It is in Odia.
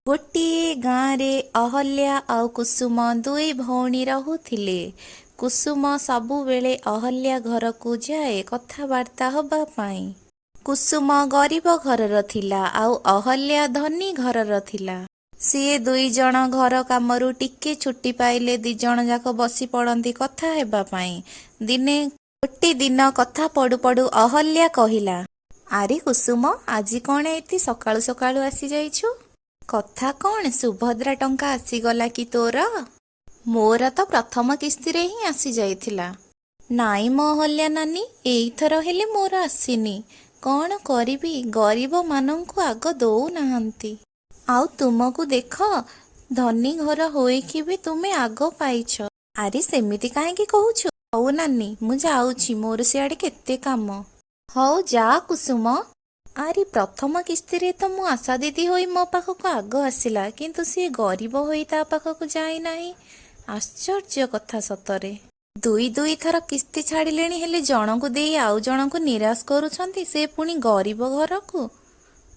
ଗୋଟିଏ ଗାଁରେ ଅହଲ୍ୟା ଆଉ କୁସୁମ ଦୁଇ ଭଉଣୀ ରହୁଥିଲେ। କୁସୁମ ସବୁବେଳେ ଅହଲ୍ୟା ଘରକୁ ଯାଏ କଥାବାର୍ତ୍ତା ହବା ପାଇଁ। କୁସୁମ ଗରିବ ଘରର ଥିଲା ଆଉ ଅହଲ୍ୟା ଧନୀ ଘରର ଥିଲା। ସିଏ ଦୁଇଜଣ ଘର କାମରୁ ଟିକେ ଛୁଟି ପାଇଲେ ଦିଜଣ ଯାକ ବସି ପଡ଼ନ୍ତି କଥା ହେବା ପାଇଁ। ଦିନେ ଗୋଟେ ଦିନ କଥା ପଡୁ ପଡୁ ଅହଲ୍ୟା କହିଲା, ଆରେ କୁସୁମ, ଆଜି କଣ ଏତେ ସକାଳୁ ସକାଳୁ ଆସିଯାଇଛୁ? କଥା କଣ, ସୁଭଦ୍ରା ଟଙ୍କା ଆସିଗଲା କି ତୋର? ମୋର ତ ପ୍ରଥମ କିସ୍ତିରେ ହିଁ ଆସିଯାଇଥିଲା। ନାଇଁ ମ ଅହଲ୍ୟା ନାନୀ, ଏଇଥର ହେଲେ ମୋର ଆସିନି। କଣ କରିବି, ଗରିବମାନଙ୍କୁ ଆଗ ଦଉନାହାନ୍ତି। ଆଉ ତୁମକୁ ଦେଖ, ଧନୀ ଘର ହୋଇକି ବି ତୁମେ ଆଗ ପାଇଛ। ଆରେ ସେମିତି କାହିଁକି କହୁଛୁ? ହଉ ନାନୀ, ମୁଁ ଯାଉଛି, ମୋର ସିଆଡ଼େ କେତେ କାମ। ହଉ ଯା କୁସୁମ। ଆରେ ପ୍ରଥମ କିସ୍ତିରେ ତ ମୁଁ ଆଶା ଦିଦି ହୋଇ ମୋ ପାଖକୁ ଆଗ ଆସିଲା, କିନ୍ତୁ ସିଏ ଗରିବ ହୋଇ ତା ପାଖକୁ ଯାଇନାହିଁ। ଆଶ୍ଚର୍ଯ୍ୟ କଥା ସତରେ। ଦୁଇ ଦୁଇ ଥର କିସ୍ତି ଛାଡ଼ିଲେଣି, ହେଲେ ଜଣକୁ ଦେଇ ଆଉ ଜଣକୁ ନିରାଶ କରୁଛନ୍ତି, ସେ ପୁଣି ଗରିବ ଘରକୁ।